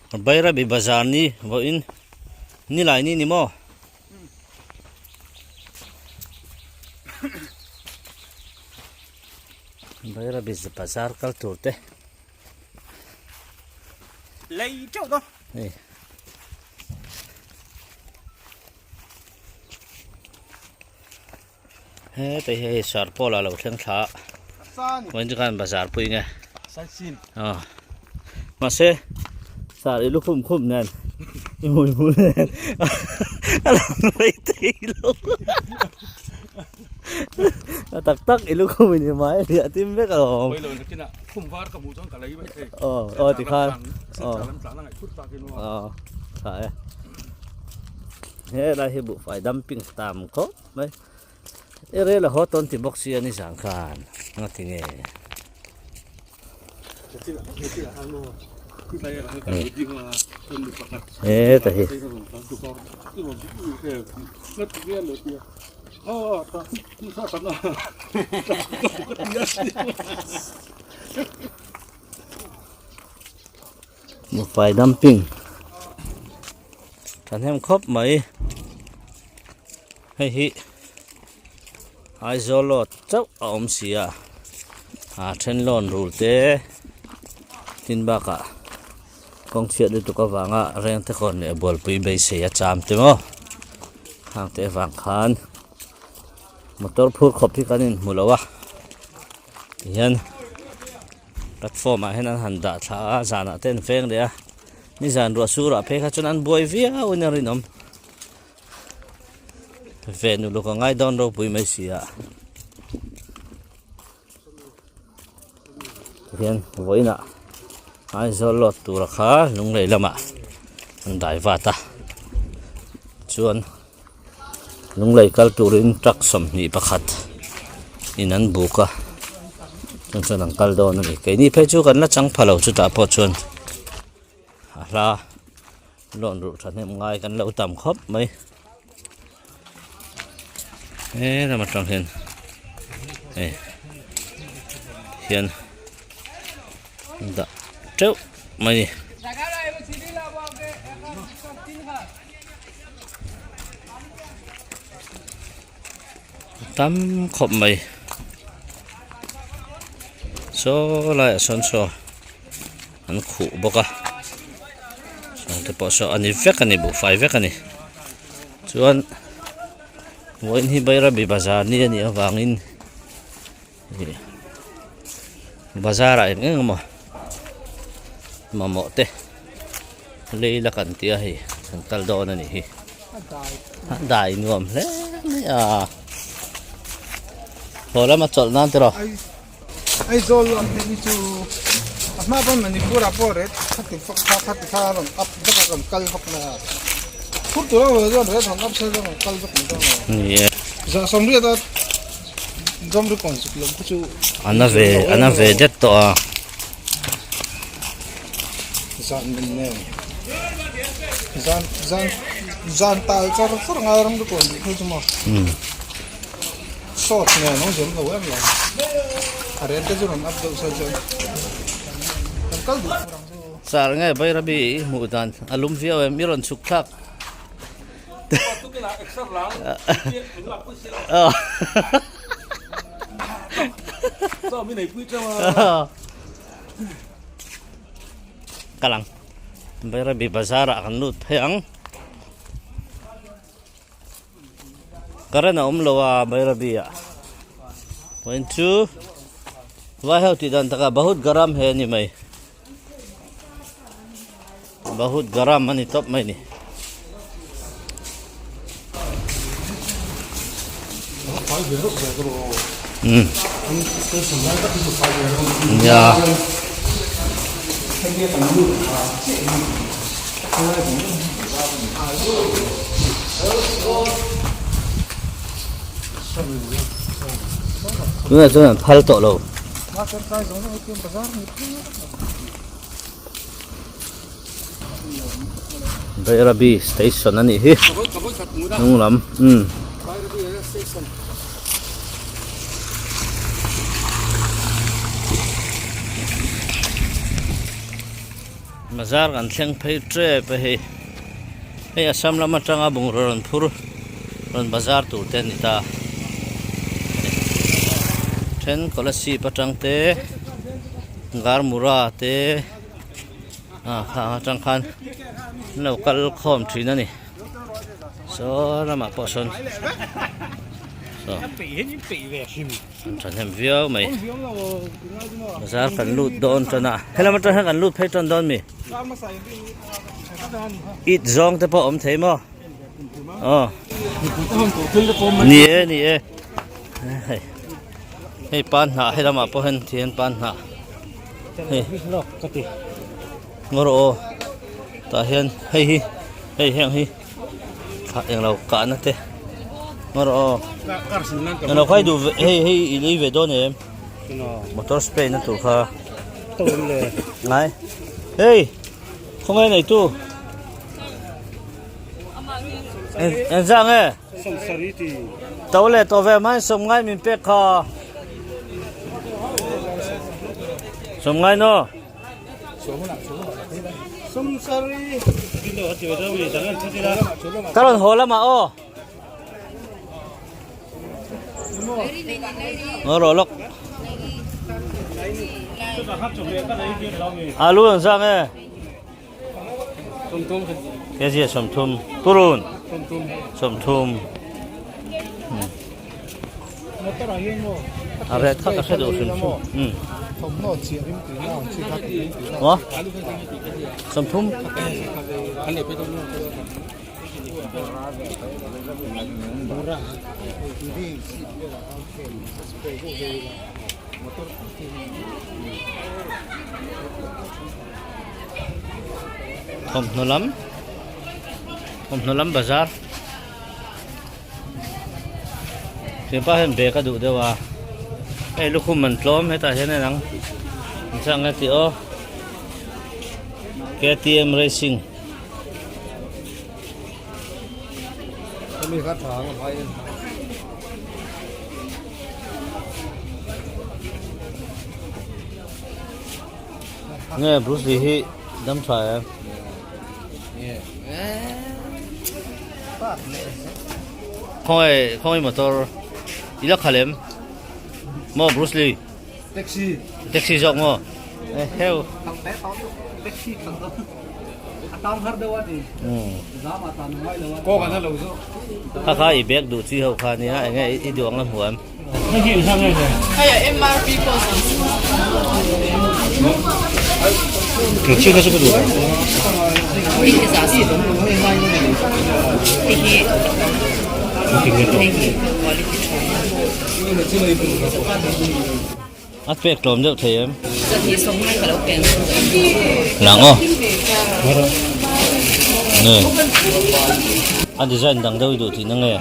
Bairabi bazar ni vawiin nilai ni ni maw? Bairabi bazar kal tur te. Lei teuh dawn. Hei. Heta hi hei sarpawl a lo thleng thla a vawiin chu khan bazar pui nge aw mahse sar i lukhum khum nen i hmui hmul nen a lang rei thei lo a tak tak i lukhum in i hmai a hliah tim vek alawm aw aw tikhan aw aw tha e. Helai hi buhfai dumping tam khawp mai i rel a haw tawn ti bawk si a ni zan khan nga ti nge heta hi buhfai dumping Thahnem khawp mai. Hei hi Aizawl road chauh a awm si a, a then lawn rul te tin bakah kawng chhiat lutuk avanga reng te kawn leh bualpui beisei a cham te maw khang te avang khan motor phur khawp hi kan inhmu lo a tihian platform ah hian an han dah thla a zanah te an veng leh a. Nizan ruah surah phei kha chuan an buai viau in a rinawm. Ve nuluk a ngai dawn ropui mai si a. Tihian vawiinah Aizawl load tura kha Lunglei lamah an dai vat a. Chuan Lunglei kal turin truck 21 in an buk a chuan chuan an kal dawn a ni keini phei chu kan la chang pha lo chutah pawh chuan a hla lawn ruh thahnem ngai kan lo tam khawp mai he lam atang hian hei hian dah teuh mai a ni. Tam khawp mai saw laiah sawn saw an khuh bawk a sawng te pawh saw a ni vek a ni buhfai vek a ni chuan vawiin hi Bairabi bazar ni a nih avangin ih bazar ah eng eng emaw mamawh te lei la kan tia hei kan kal dawn a nih hi a dai nuam hle mai a haw lama chawlh nan tiraw Aizawl lam te hi chu a hma pawn Manipur ah pawh ret khati fak kha khati kha a rawn up vek a rawn kal vak mai a phur tur a rawn ret rawn up se rawn kal vek mai dawn a ni e zah sawmriat a Zawng ri kawn zuk lam khu chu Ana ve ana ve det tawh a. Zan min nge zan zan zan tal char char ngai ram ri kawn zuk khu chu maw. Short nge no zem lo em lo. A ren te chu rawn up deuh se chuan kan kal duh fur ang chu. Sar nge Bairabi i hmuh dan a lum viau em i rawn chhuk thlak. Kalang Bairabi bazar ah kan lut phei ang current a awm lo a Bairabi ah vawiin chu vai ho tih dan takah bahut garam he a ni mai. Bahut garam a ni tawp mai ni. Nia. Tunah chuan an phal tawh lo. Bairabi station a nih hi hnung lam umm Bazar kan thleng phei tep a hei. Hei Assam lam atanga bungraw rawn phur rawn bazar tur te a ni ta. Then Kolasib atang te Garmura te ah khang atang khan an lo kal khawm thin a ni. Saw lamah pawh sawn saw an thahnem viau mai. Bazar kan lut dawn tan a helam atang hian kan lut phei tan dawn mi it zawng te pawh awm thei maw aw ni e ni e hei hei pan hnah he lamah pawh hian thian pan hnah hei ngaw aw tah hian hei hi hei heng hi thla englo kahna te ngaw aw englo kha i duh ve hei hei i lei ve dawn em motor spray na tur kha ngai hei khawngaih neitu eng zah nge to leh to ve mai sawm ngai min pek kha sawm ngai no. Ka rawn haw lamah aw. Ngaw rawh lawk. Alu an zang e. Kg 30 purun 30. A ret kha ka hre duh hrim hrim. Maw? 30. Thawmhnaw lam thawmhnaw lam bazar Hepa hian bag a duh deuh a hei lukhum an tlawm hetah hian en ang engzah nge tih aw KTM racing. Nge Bruce Lee hi dam tha em? Khawngaih khawngaih motor i la khalh em? Maw Bruce Lee? Taxi. Taxi zawk maw? Eheu. Kha kha i bag duh chi ho kha nia enge i duh ang a hmu em? A pek tlawm deuh thei em? Lang aw. Nge. A design dang deuh i duh tihna nge?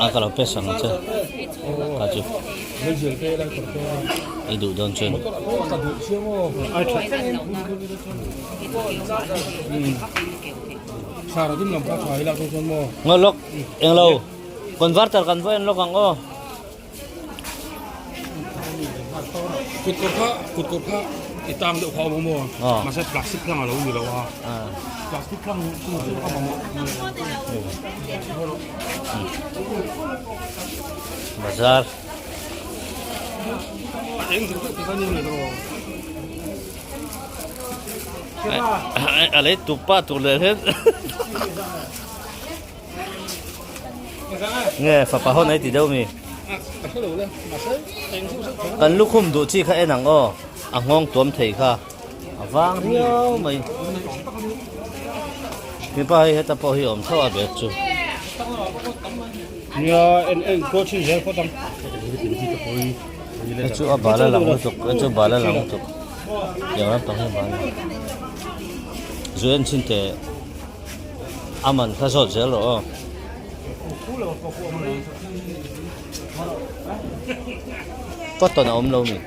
A ka lo pe sang che. Ka chu. I duh dawn chuan. Ngaw lawk englo converter kan va en lawk ang aw. Kutkawr kha kutkawr kha i tang deuh kha awm maw mahse plastic hlang a lo ni lo a plastic hlang chu chu a mamawh Bazar a eng deuh deuh te kha ni lo. A lei tup pah tur leh hian nge fapa hawn ai ti deuh mi kan lukhum duh chi kha en ang aw a nghawng tuam thei kha a vang riau mai mipa hei heta pawh hi awm tho a bag chu. Hei chu a bal a lang lutuk hei chu bal a lang lutuk tiang lampang hi a bal a zu en chhin teh a man kha zawt zel rawh aw. Cotton a awm lo mi?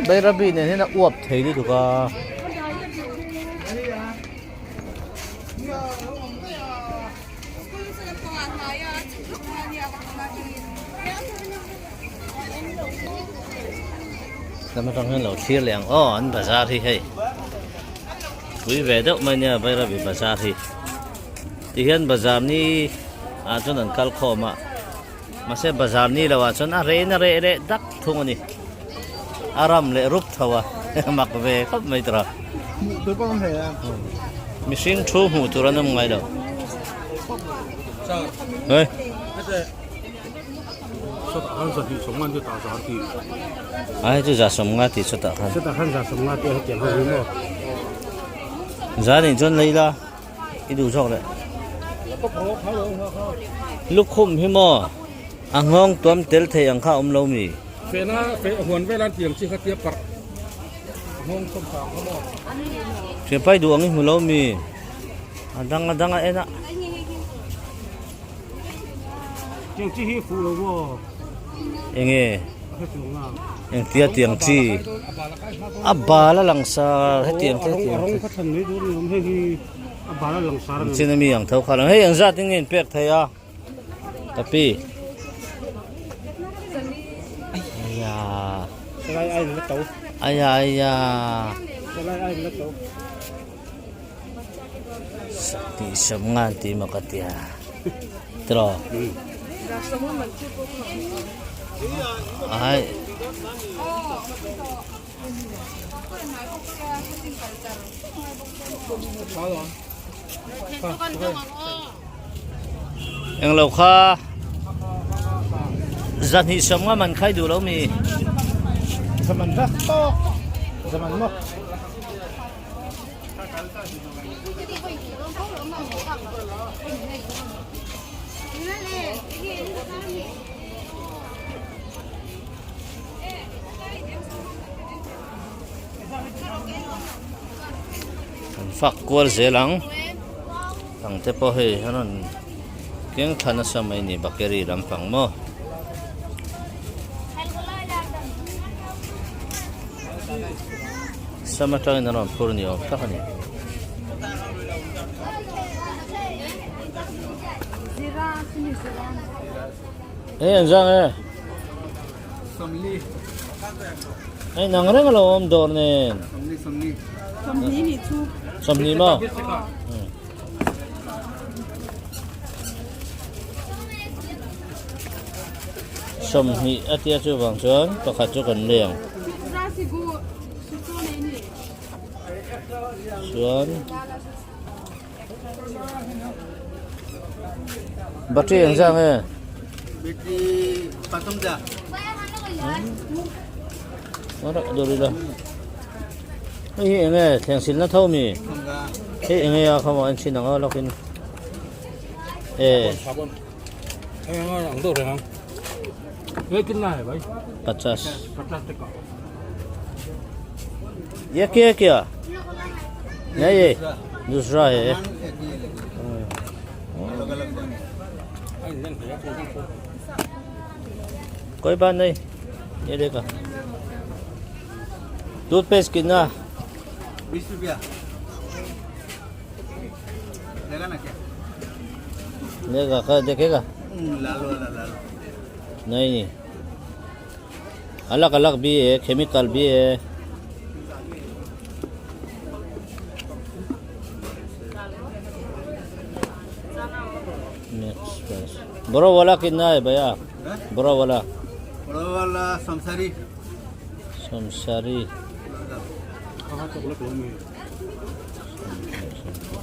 Bairabi nen hian a uap thei lutuk a. Lam atang hian lo thlir leh ang aw an bazar hi hei pui ve deuh mai nia Bairabi bazar hi tihian bazar ni ah chuan an kal khawm a mahse bazar ni lo ah chuan a reh in a reh leh dak thung a ni a ram leh rup tho a mak ve khawp mai tawh a mihring thu hmuh tur an awm ngai lo hei. A hei chu za sawmnga tih chutah khan. Chutah khan za sawmnga tih a hetiang ho hi maw? Za nih chuan lei la i duh zawk leh. Lukhum hi maw a nghawng tuam tel thei ang kha a awm lo mi? Fehna feh huan velah tiang chi kha tia parh a nghawng thawm tha ang kha maw? Thianpai duh ang i hmu lo mi? A dang a dang a en a. Tiang chi hi fuh lo maw? Enge? Engtia tiang chi? A bal a langsar hetiang te hetiang te. A rawng kha thlan mai dawn ni awm hei hi a bal a langsar a ni. Chin ami ang tho kha lang hei eng zat in nge in pek thei a ka pi. Aya. Salai ai la to. Aya aya. Salai ai la to. Tih sam ngan tih maw ka tia tiraw ai englo kha zahnih sam nga man khai duh lo mi zaman dah tawk zaman maw. An fak kual zel ang ang te pawh hei an rawn keng thla nasa mai a ni bakery lampang maw. Sam atangin an rawn phur ni awm tak a ni. Hei an zang e. Hei nang reng alo awm dawr nen. Sawmli maw? Sawmhnih a tia chuvang chuan pakhat chu kan leng. Chuan battery eng zah nge? Hei hi eng nge thleng silna tho mi? Hei eng nge a khawmah en chhin ang a lawkin e. Pachas ये क्या है क्या नहीं ये दूसरा है कोई बात नहीं ये देखा टूथपेस्ट कितना 20 रुपया लेगा ना क्या लेगा क्या देखेगा लाल वाला लाल नहीं नहीं अलग अलग भी है केमिकल भी है बड़ा वाला कितना है भैया बड़ा वाला बड़ा वाला संसारी संसारी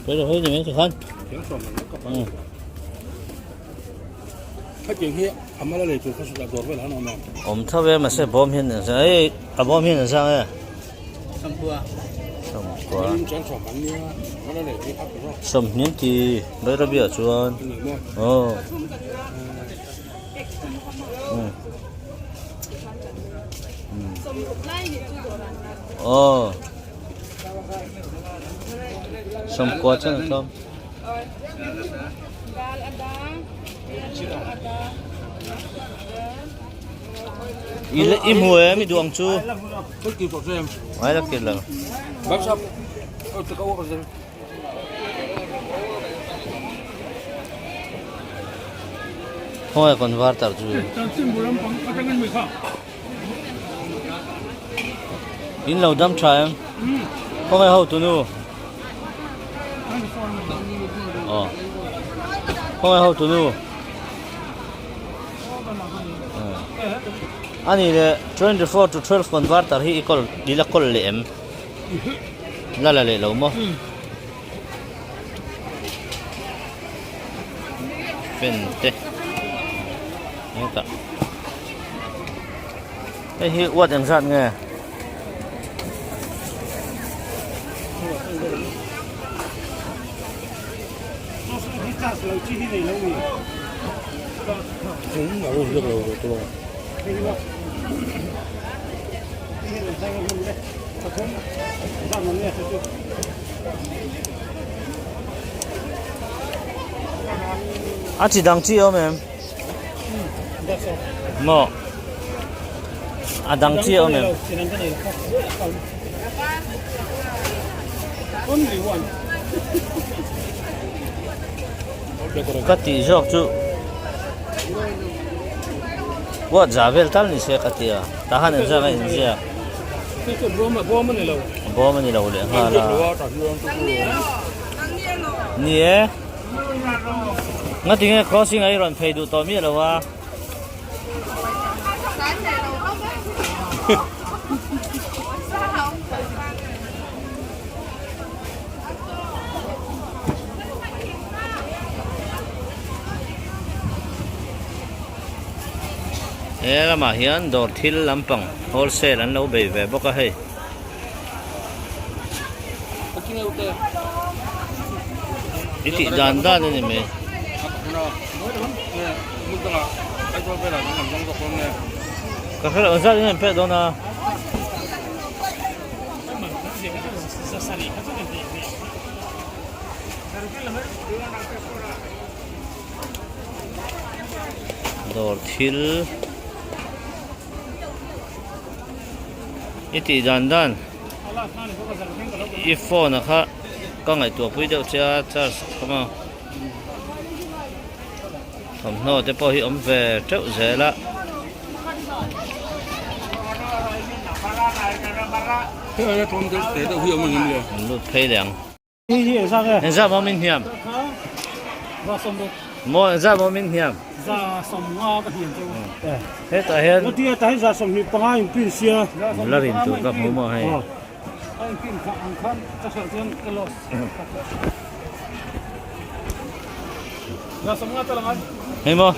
Bây giờ hơi gì mấy khăn. Awm tho ve mahse bawm hian an sang ei a bawm hian an sang e. Sawmkua. Sawmhnih ti Bairabi ah chuan aw. Aw. Sawmkua chuan a tlawm. I i hmu em i duh ang chu. Ngai la kir lo. Khawngaih converter chu. In lo dam tha em? Khawnge hotu nu? Aw. Khawnge hotu nu? Ani le 24 to 12 converter hi i kawl i la kawl leh em? La la leh lo maw? Pen te hetah hei hi uat engzat nge? A chi dang chi awm em? Maw? A dang chi awm em? Ka tih zawk chu Uat za vel tal ni se ka ti a, tahan engzah a inziak? Bawm a ni lo leh nghal a. Ni e. Ngati nge crossing a i rawn phei duh tawh miah lo a? He lamah hian dawr thil lampang wholesale an lo bei ve bawk a hei. I tih dan dan a ni mai. Ka hre lo zat in an pek dawn a. Dawr thil i tih dan dan i phone a kha ka ngaihtuah pui deuh che a charge khawm a thawmhnaw te pawh hi awm ve teuh zel a. An lut phei leh ang. Engzah maw min hniam? Maw engzah maw min hniam? Hetah hian nula rin tur ka hmu maw hei. Hei maw?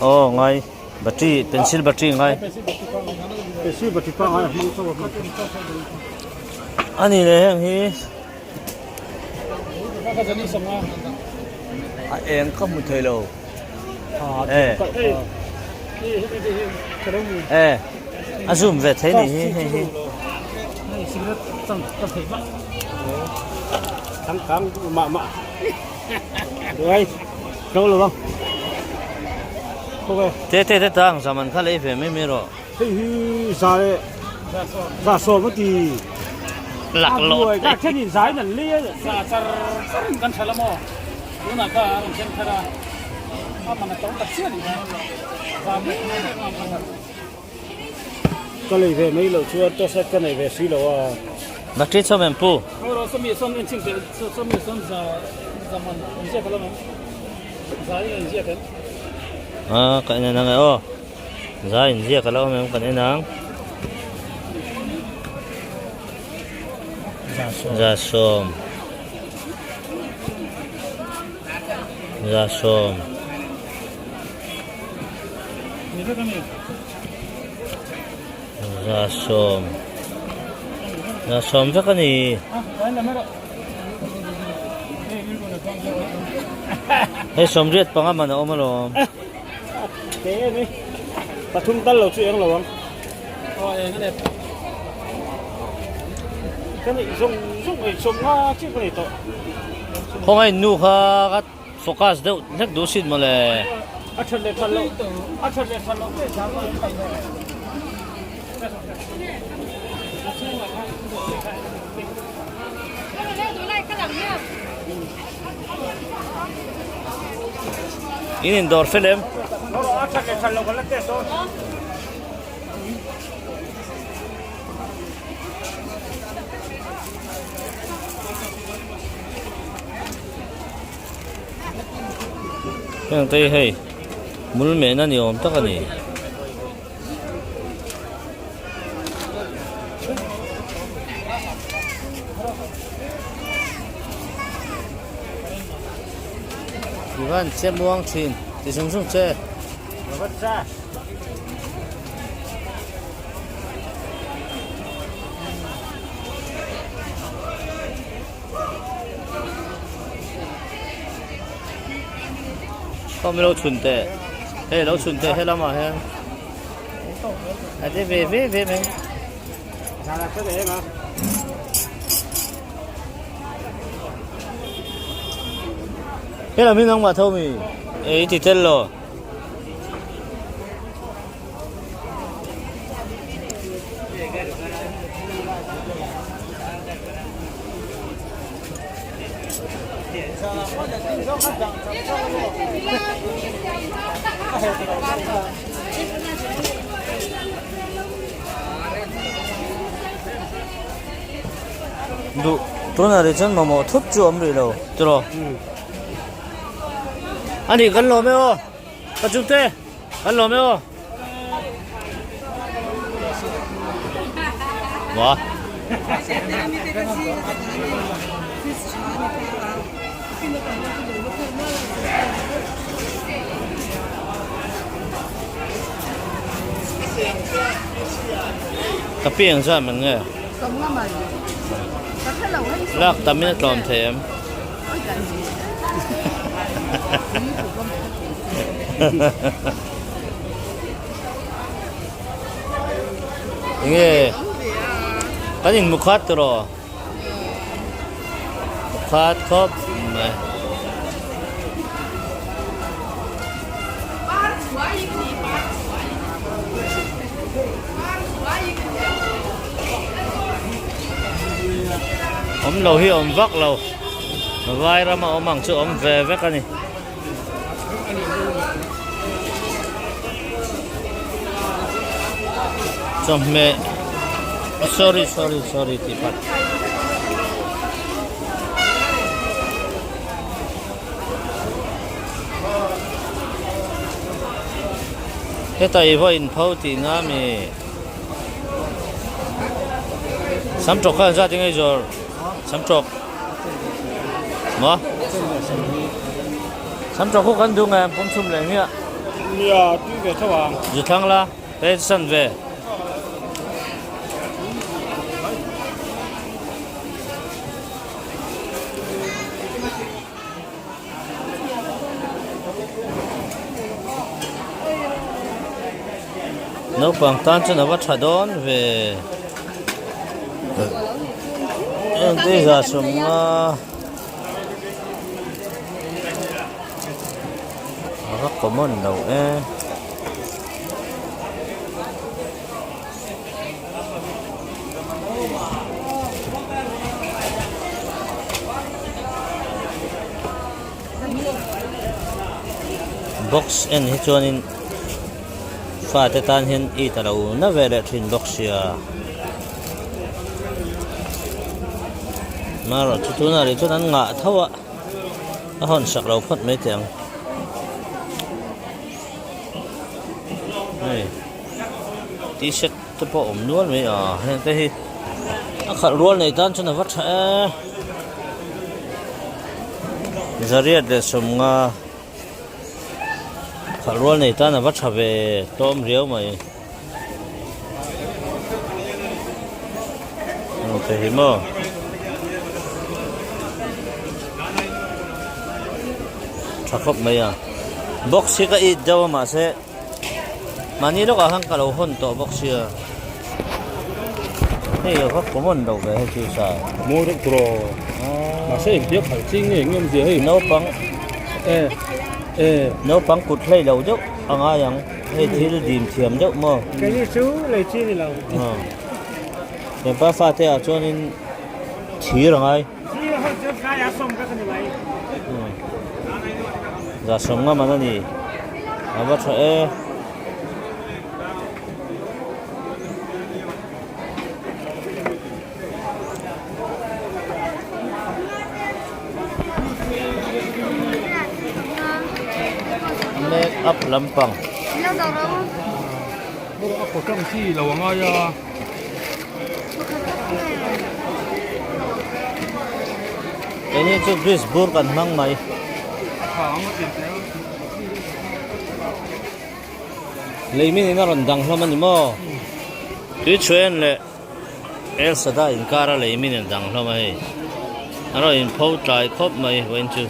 Aw ngai. Battery pencil battery ngai. Pencil battery pa ngai hmang chauh a ani le heng hi a eng ka hmu thei lo e e a zoom ve thei ni hi hei hi thang thang mah mah rồi đâu rồi không Te te te tang zaman kha lei ve mai mai rawh. Hei hi za le za sawm a ti. Lak lawt. Ka then in zai nan le za char char in kan thala maw. Tunah ka rawn then thar a. A man a to tak chiah ni. Za mai mai mai. Ka lei ve mai loh chuan test ka nei ve si lo a. Battery chawm em pu? A ka en ang e aw. Za inziak a lo awm em kan en ang. Za sawm. Za sawm. Za sawm za sawm vek a ni. Hei sawmriat panga man a awm alawm. Pathum tal lo chu eng lo ang. Ka neih zawng zawng ei sawm nga chiah ka nei tawh. Khawngaih nu kha ka Focus deuh hlek duh sin mawle. A that leh that loh a that leh that loh te chang a In in dawr fel em? A that leh that loh kan la test dawn. Heng te hi hei mul mehna ni awm tak a ni. Ivan che muang thin ti zung zung che. Khawm lo chhun teh hei lo chhun teh helamah hian a te ve ve ve mai. Helam hi nangmah tho mi ei ti tel lo. Duh tunah rih chuan mamawh thut chu a awm rih lo tiraw a nih kan lawm e aw ka chungte kan lawm e aw. Maw Ka pi ang zat man nge Lak tam in a tlawm thei em Enge kan in mukhat tiraw mukhat khawp mai. Awm lo hi awm vak lo vai rama awm ang chu awm ve vek a ni. Chawhmeh sorry sorry sorry tih phat. Heta i vaw inpho tihna a mi samtawk kha an zat eng ei zawr samtawk maw. Sam tawk khu kan duh nge an pum chhum leh hmiah. Nia tui ve tho ang. Zu thlang la hei san ve. Naupang tan chuan a va tha dawn ve. Heng te hi za sawmnga. A va common lo e. Box en hi chuanin fate tan hian it a lo na ve leh thin bawk sia. Marawh chu tunah rih chuan an ngah tho a a hawn sak lo phawt mai teh ang hei t-shirt te pawh a awm nual mai a heng te hi a khalh rual nei tan chuan a va tha e zariat leh sawmnga khalh rual nei tan a va tha ve tlawm riau mai. Te hi maw tha khawp mai a box hi ka it deuh a mahse mahni lawkah khan ka lo hawn tawh bawk sia hei a va common lo ve hei chu sa mawi deuh tur aw mahse engtia khalh chi nge eng awmzia hei naupang e e naupang kut hlei lo deuh a ngai ang. Hei thil dim thiam deuh maw? Keini chu lei chi ni lo. Hepa fate ah chuanin thir a ngai. Za sawm ngam an a ni. A va tha e. Up lampang. Keini chu grease bur kan hmang mai. Leimin in a rawn dang hlawm a ni maw? Tui chhuain leh El Sada inkar a leimin in dang hlawm a hei. A rawn inpho tlai khawp mai vawiin chu.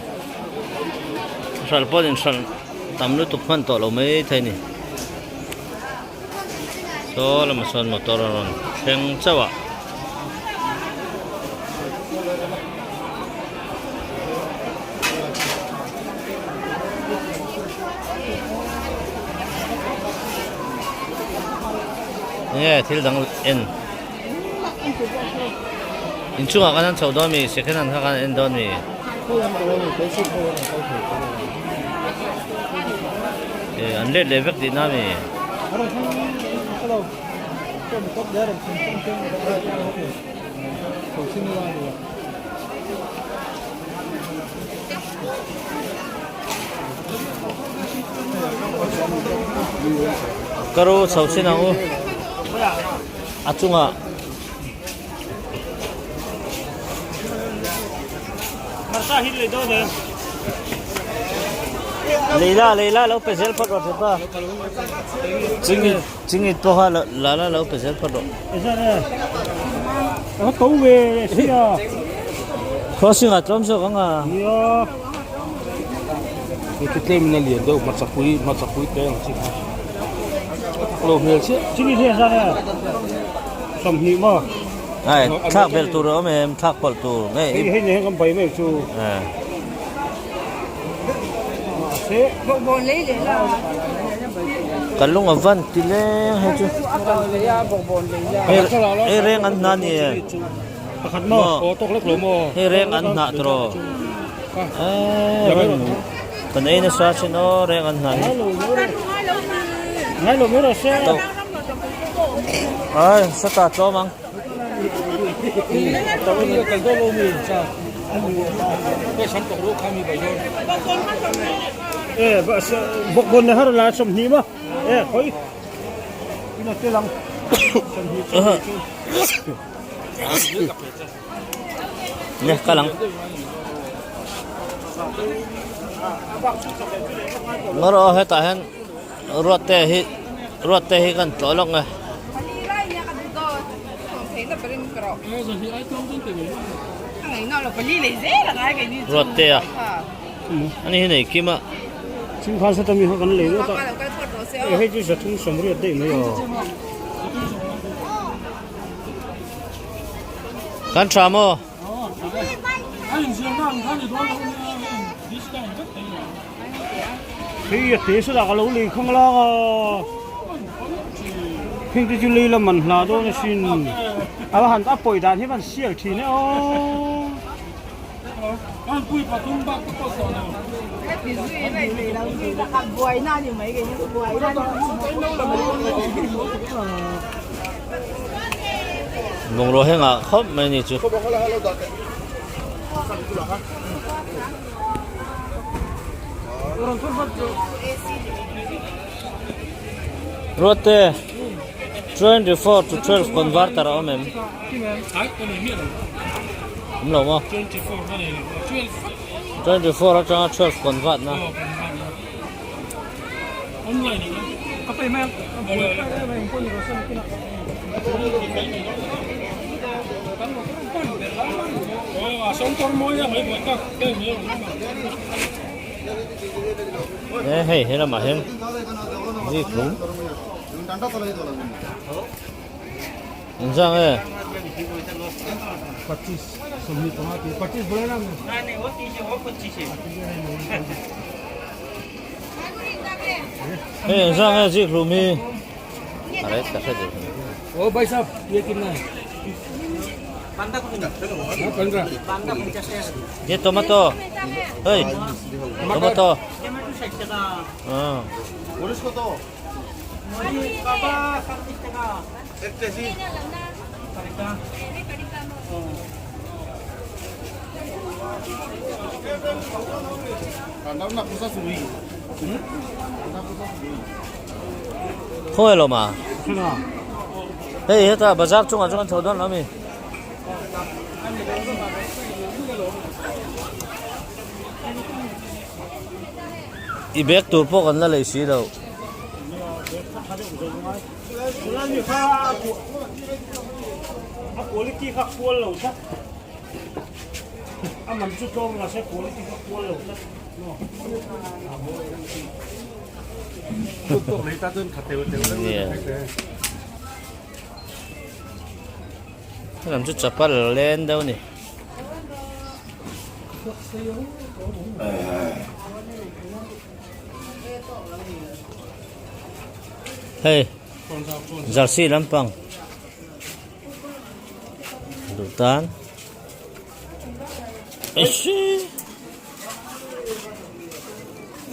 Hralh pawh in hralh tam lutuk hman tawh lo mai thei a ni. Saw lamah sawn motor a rawn thleng chauh a. Enge thil dang en inchungah khan an chho dawn mi second hand kha khan an en dawn mi eh an let leh vek tihna mi. Ka ru chho chin ang u a chungah Leila Leila lo pe zel phawt rawh thianpa chingit chingit pawh kha la la lo pe zel phawt rawh crossing ah tlawm zawk ang a. Hei chu tlem in a lian deuh hmachakpui hmachakpui te ang chi kha a thak lo hmel chiah. Chini hi a zan e 20 maw. Ai thlak belh tur a awm em thlak pawlh tur nge hei hei ni kan bai mai chu. Ka lung a van ti leng hei chu. Hei reng an hna ni e. Pakhat maw aw tawk lek lo maw. Hei reng an hnah tawh. Kan ei nasa chin aw reng an hnah hi. Ngai lo mai rawh se. Ai sata tlawm ang. E bawkbawn na har la 20 ma. E khoi. Ina te lang. 20 chu. Nge kal ang. Ngaw hetah hian ruatte hi ruatte hi kan tlawh lawk nge. Ruatte a ani hi nei kim a. Chhungkhan sata mi kha kan lei ngawt a. Hei chu 380 daih mai aw. Kan tha maw? Hei a te sawtah ka lo lei khang lang a. Heng te chu lei lam an hla dawn asin. A va han a pawi dan hi a van sial thin e aw. Bungraw hi ngah khawp mai ni chu. Ruatte 24 to 12 converter a awm em? Awm lo maw? 24 atanga 12 convert na. E hei he lamah hian zikhlum Engzang e? Hei engzang e zikhlum hi? A rate ka hre duh. Oh bhai sahab ye kitna hai? Ye tomato. Hei tomato. Ah. Khawnge lawm a? Hei heta bazar chungah chuan chho dawn lo mi? I bag tur pawh kan la lei si lo. A quality kha kual lo tlat. A man chu tlawm la se quality kha kual lo tlat. Helam chu chapal len deuh a ni. Hei jersey lampang duh tan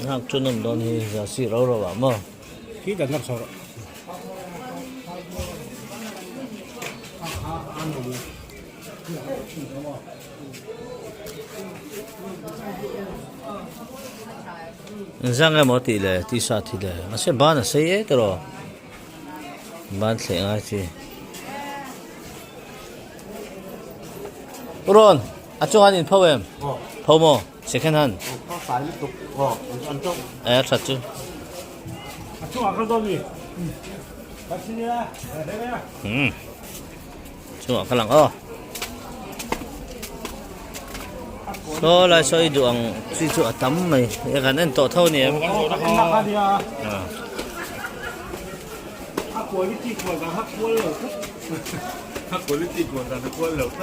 Nghak chu nawm dawn hi jersey ro ro ah maw. Khi kan ngap chho rawh. Engzang emaw tih leh t-shirt hi le mahse ban a sei e tawh ban thleh ngai chi. Pu Rawn a chungah an inpho em? Pho maw? Second hand. E a that chu. A chungah kal dawn mi. Hmm. Chungah kal ang aw. Saw lai saw i duh ang chi chu a tam mai. E kan en tawh tho ni em?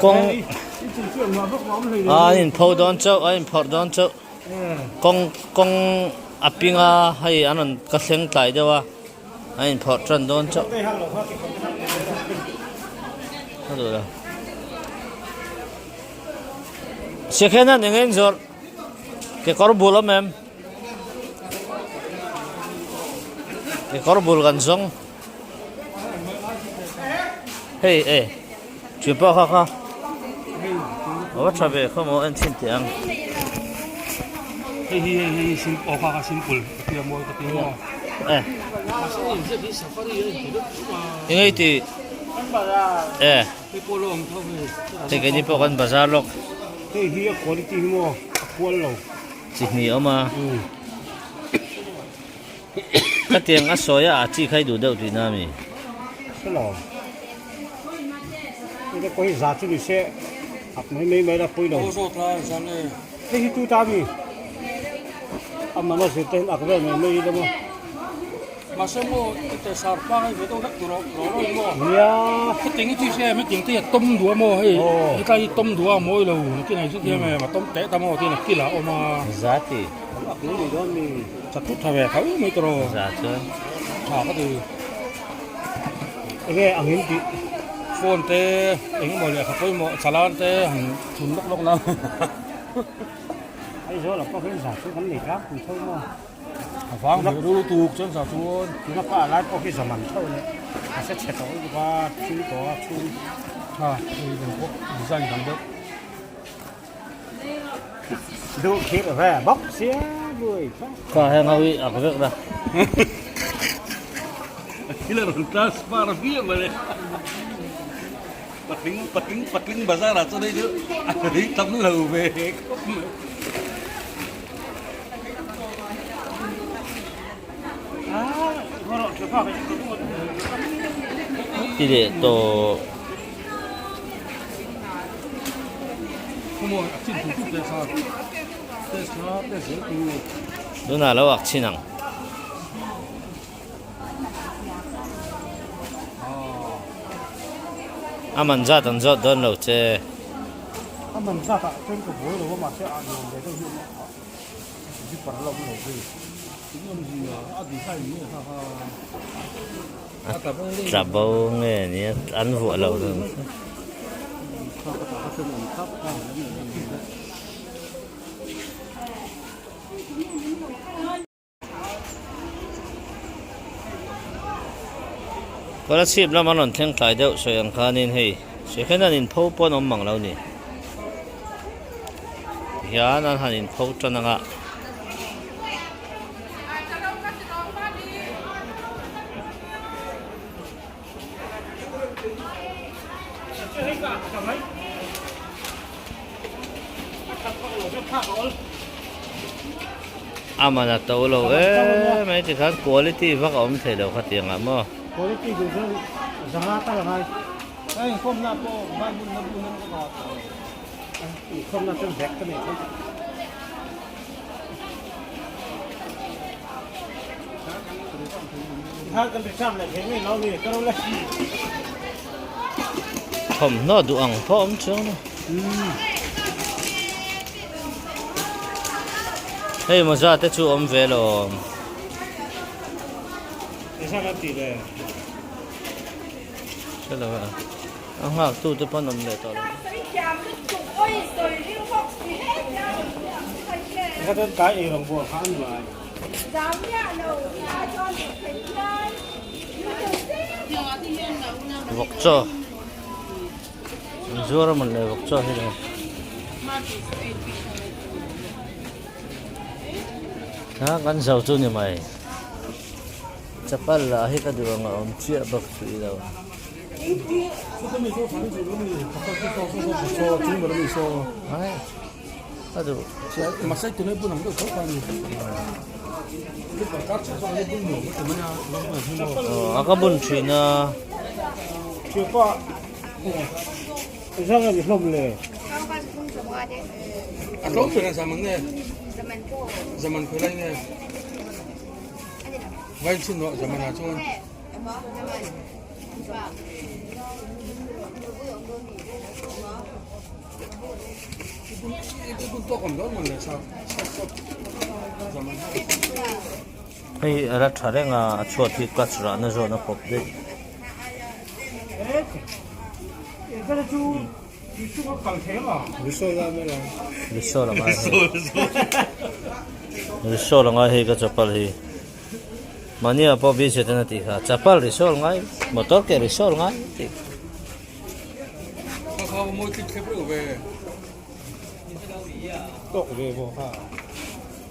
Kawng a an inpho dawn chauh a inphawrh dawn chauh. Kawng kawng a ping a hei an rawn ka thleng tlai deuh a. A inphawrh tan dawn chauh. A duh lo. Second hand eng eng zawrh kekawr bul awm em? Kekawr bul kan zawng. Hei e chu pawh kha kha a va tha ve khaw maw en chhin teh ang. Hei hi hei hei sim aw kha kha simple ka tia mawi ka ti maw. Eh. Eng ei ti eh. Hei keini pawh kan bazar lawk. Hei hi a quality hi maw a kual lo. Chi hnih a awm a. Khatiang a sawi a a chi khai duh deuh tihna a mi? Hre lo. Hei te pawh hi za chu ni se ak mai mai mai la pawi lo. Hei hi tu ta mi? A man a zir te hian ak vel mai mai ila maw? Mahse maw i te sar hmang hei ve deuh hlek tur rawh rawh maw? Nia. Khatiang hi chu se meeting te hi a tawm duh a maw hei hetlai hi tawm duh a mawi lo nakin ai chu tiang em a tawm teh ta maw tiin a kil ah a awm a. Za ti. Ak mai mai dawn mi. Tha thut tha ve tho mai tawh rawh. Za chuan. Tha ka ti. Enge ang in tih? Phone te eng emaw lehkha pawimawh chalan te han thun lawk lawk na. Aizawl ah pawh hian za chu kan nei tlangpui tho maw? A vang ve ru lutuk chuan za chuan. Tuna pa lai pawh hi zaman tho leh a se chhe tawh lutuk a, thil tawh a chhung. Ha hei dang pawh design dang deuh. Duh khirh ve bawk sia vui kha. Kha heng ho hi ak vek la. Thil a rawn transfer viau mai le. Patling patling patling bazar ah chuan hei chu a rei tam lo ve khawp mai. Ti leh tawh. Tunah lo ak chin ang. A man zat an zawt dawn lo che. A man zat ah chuan ka buai lo a mahse a nuam ve deuh hi zipper a la awm lo zui. A tla bo nge nia an vuah lo deuh. Kolasib lam an rawn thleng tlai deuh sawi ang khanin hei second hand inpho pawh an awm mang lo ni tihian an han inpho tan ang a. A man a to lo em mai tikhan quality vak a awm thei lo khatiang ah maw. Quality duh chuan zanga tal a ngai. A inkhawmna pawh Bible na bu nan ka Inkhawmna chuan bag ka nei thei. Tikhan kan return leh thei ngei lo ni ka ro le. Thawmhnaw duh ang pawh awm chuang a. Hei mawza te chu awm ve lawm. Engzat an tih le? Hre lo a. A nghak tu te pawn awm leh tawh lo. Engzat an kai ei rawng bual kha an ngai. Vawk chaw. An zuar a mawn le vawk chaw hi le. Ha kan zo chu ni mai. Chapal lah hi ka duh ang a awm chiah bawk si lo. Ai ka duh. Aw a ka bun thin a. Hei a la tha reng a a chhuat hi clutch rahna zawn a pawp daih. Risol a ngai hei Risol a ngai hei ka chapal hi mahni ah pawh busy ten a tih kha chapal risol ngai motor ke risol ngai tih.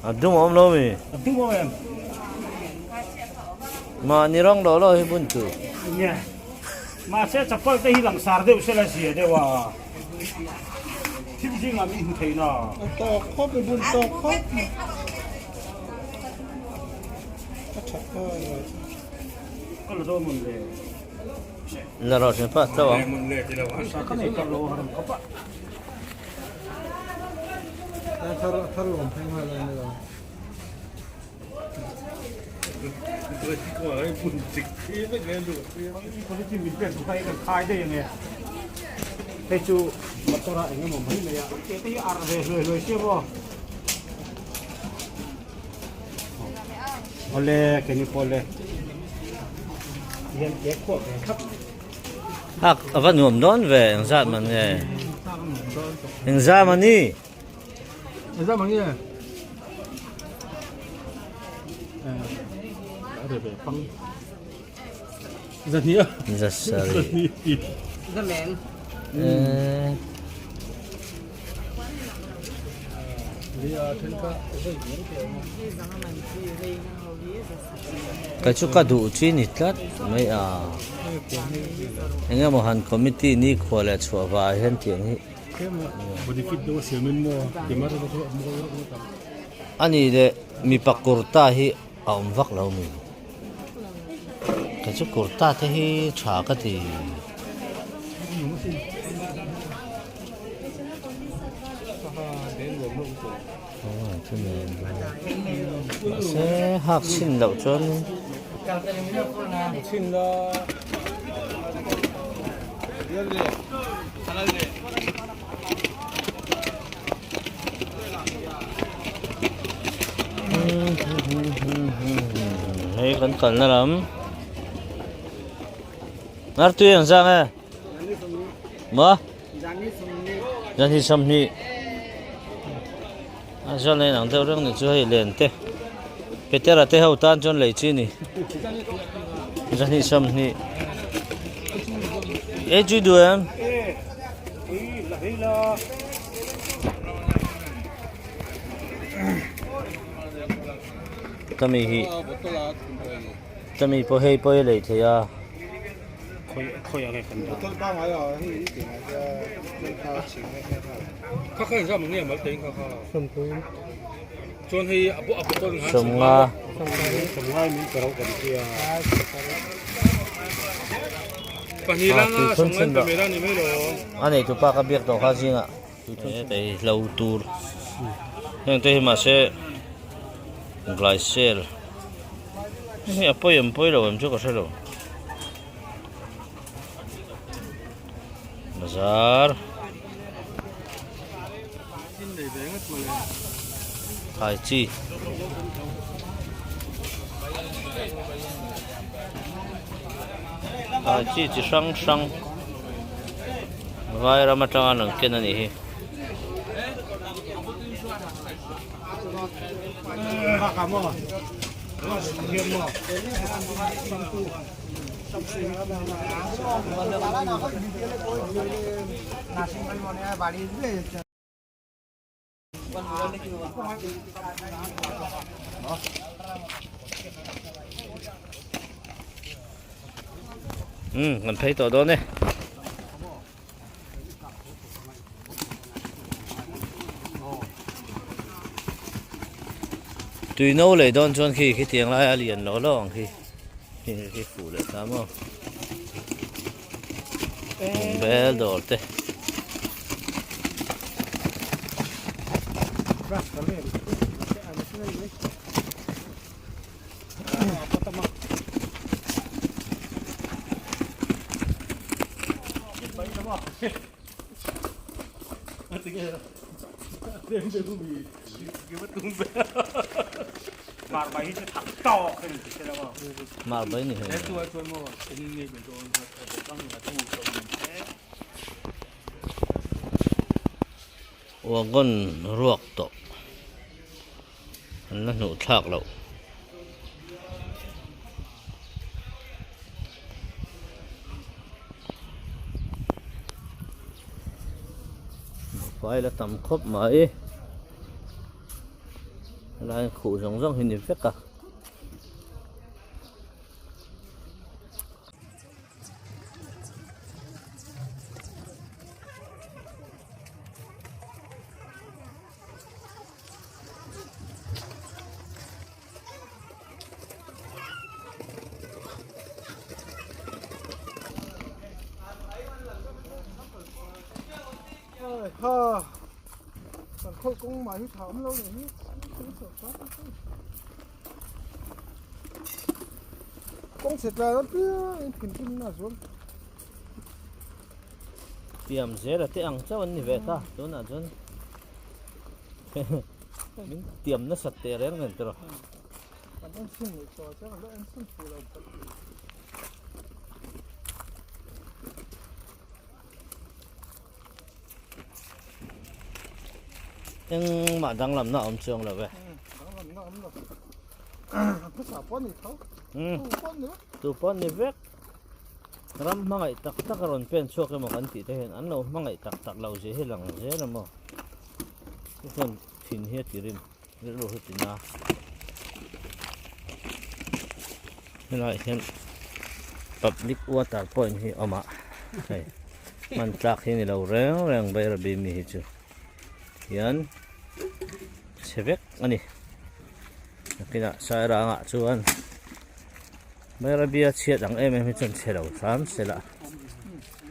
A dum a awm lo mi? A dum awm em? Mahni rawng lo lo hi bun chu. Nia. Mahse chapal te hi langsar deuh sela zia deuh a. Thil zingah min hmu thei na. A tawk khawp i bun tawk khawp. A tha kha. Ka la dawn mawn le. La rawh thin pa tlo ang. Ka nei tak lo haram khawp a. Thar thar lawm phei ngai lai ni lo. Hei chu motor ah eng emaw mai mai a ke te hi arh ve hluai hluai sia maw awle keini pawh le hian ke khuah ve thlap Hak a va nuam dawn ve engzat man nge engzat man ni Engzat man nge Zahnih a Zasarih Eh Kei chu ka duh chi ni tlat mai a eng emaw han committee ni khua leh chhuah vah hian tiang hi a ni leh mipa kurta hi a awm vak lo mi kei chu kurta te hi tha ka ti. Mahse hak chhin loh chuan hei kan kalna lam ngartui ang zang e maw. Zan hi sawmhnih a zawn a inang deuh reng ni chu hei len te Petera te ho tan chuan lei chi a ni zan hi 20 ei chui duh em? Tami hi tami pawh hei pawh hi lei thei a. Sawmnga. A neitu pa ka biak tawh kha zingah hei hlo tur heng te hi mahse glycel hei a pawi em pawi lo em chu ka hre lo bazar thlai chi. Thlai chi chi hrang hrang vai ram atanga an rawn ken a nih hi. Umm kan phei tawh dawn e. Tui no lei dawn chuan khi khitiang lai a lian lo lo ang khi khi khi fuh leh ta maw bel dawr te. Mar bai ni hei. Wagon ruak tawh an la hnuh thlak loh. File a tam khawp mai helai khuh zawng zawng hi ni vek a. Tiam zel a te ang chauh an ni ve ta tunah chuan min tiam nasat teh reng nen tiraw. Engmah danglamna a awm chuang lo ve. Tu pawh ni vek. Ram hmangaih tak tak a rawn pen chhuak emaw kan tih te hian an lo hmangaih tak tak lo zia hi lang zel emaw. Chu chuan thin hi a ti rim rilru hi ti na. Helaiah hian public water point hi a awm a hei hman tlak hi ni lo reng reng Bairabi mi hi chu hian chhe vek a ni. Nakinah Sairangah chuan Bairabia chhiat ang em em hi chuan chhe lo hram se la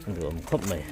a duhawm khawp mai.